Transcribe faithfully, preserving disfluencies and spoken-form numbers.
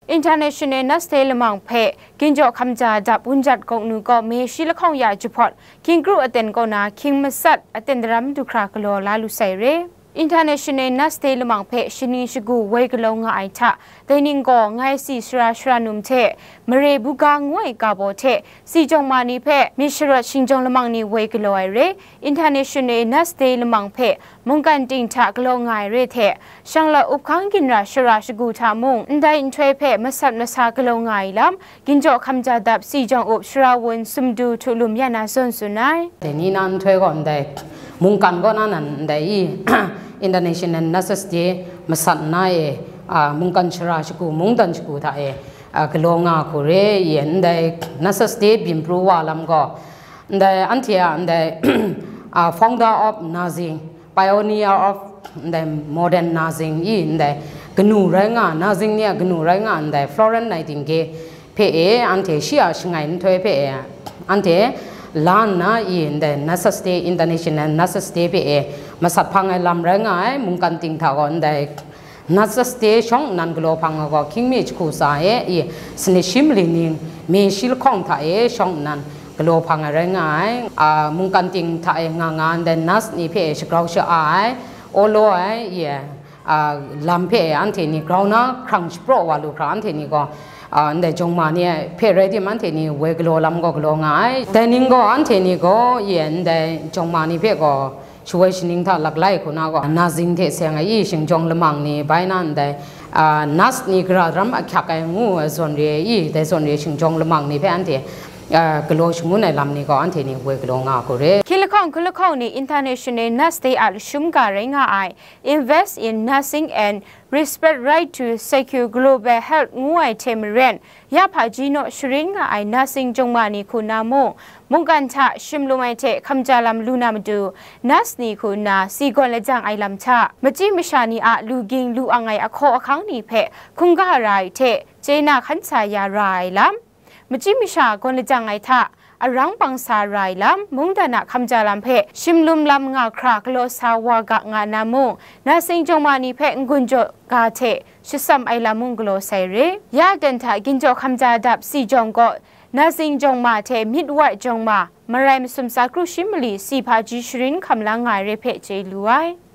International Nurse Day lamang hpe ginjaw hkamja dap wunjat kawng nu gaw May shi lahkawng ya jahpawt, hkying kru aten kaw na hkying masat aten daram du hkra galaw la lu sai re. International Nurse Day lamang hpe shaning shagu woi galaw nga ai hta, dai ning gaw ngai si sara sara num hte, mare buga ngu ai ga baw hte, si jawng ma ni hpe myit sharawt shingjawng lamang ni woi galaw ai re. International Nurse Day lamang hpe mungkan ting hta galaw nga ai re hte, shang la up hkang ginra shara shagu hta mung, ndai nhtoi hpe masat masa galaw nga ai lam, ginjaw hkamja dap si jawng up shara wun sumdu htu lum ya na zawn tsun ai. Dai ni na nhtoi gaw ndai mungkan kaw na nan ndai i International Nurses Day masat na e, a, mungkan shara shagu, mungdan shagu hta e, a, galaw nga hku re i ndai Nurses Day byin pru wa lam gaw, ndai anhte a ndai a, founder of nursing, pioneer of ndai modern nursing i ndai kanu rai nga, nursing ni a kanu rai nga ndai Florence Nightingale hpe e, anhte shi a shangai nhtoi hpe e, anhte la nna i ndai Nurses Day, International Nurses Day hpe e masat hpang ai lam rai nga ai, mungkan ting hta gaw ndai Nurses Day shawng nnan galaw hpang ai gaw hkying mi jahku tsa e i, sanit shi mali ning May shi lahkawng hta e shawng nnan galaw hpang ai rai nga ai. A, mungkan ting hta e nga nga ndai nurse ni hpe shagrau sha-a ai, awlaw ai, i, a, lam hpe anhte ni grau na hkrang shapraw wa lu hkra, anhte ni gaw, a, ndai jawng ma ni hpe rai tim, anhte ni woi galaw lam gaw galaw nga ai. Dai ning gaw, anhte ni gaw, i, ndai jawng ma ni hpe gaw, shawoi shaning hta laklai hku na gaw, nursing hte seng ai i shingjawng lamang ni bai na ndai, a, nurse ni gara daram ahkyak ai ngu ai zawn re ai i, dai zawn re shingjawng lamang ni hpe anhte, a, galaw shangun ai lam ni gaw anhte ni woi galaw nga hku re. Hkying lahkawng hku lahkawng ni International Nurse Day a lashum ga rai nga ai, Invest in Nursing and Respect Right to Secure Global Health ngu ai hte maren, ya hpaji naw sharin nga ai nursing jawng ma ni hku na mung, mungkan hta shim lum ai hte hkamja lam lu na matu, nurse ni hku nna si gawn lajang ai lam hta, machyi masha ni a lu ging lu ang ai ahkaw ahkang ni hpe hkungga ra ai hte, chye na hkan sa ya ra ai lam, machyi masha gawn lajang ai hta, arang bang sa ra ai lam, mungdan a hkamja lam hpe shim lum lam nga hkra galaw sa wa ga nga na mung, nursing jawng ma ni hpe n-gun jaw ga hte shatsam ai lam mung galaw sai re. Ya dan hta ginjaw hkamja dap si jawng gaw, nursing jawng ma hte midwife jawng ma, marai masum sa kru shi mali si hpaji sharin hkam la nga ai re hpe chye lu ai.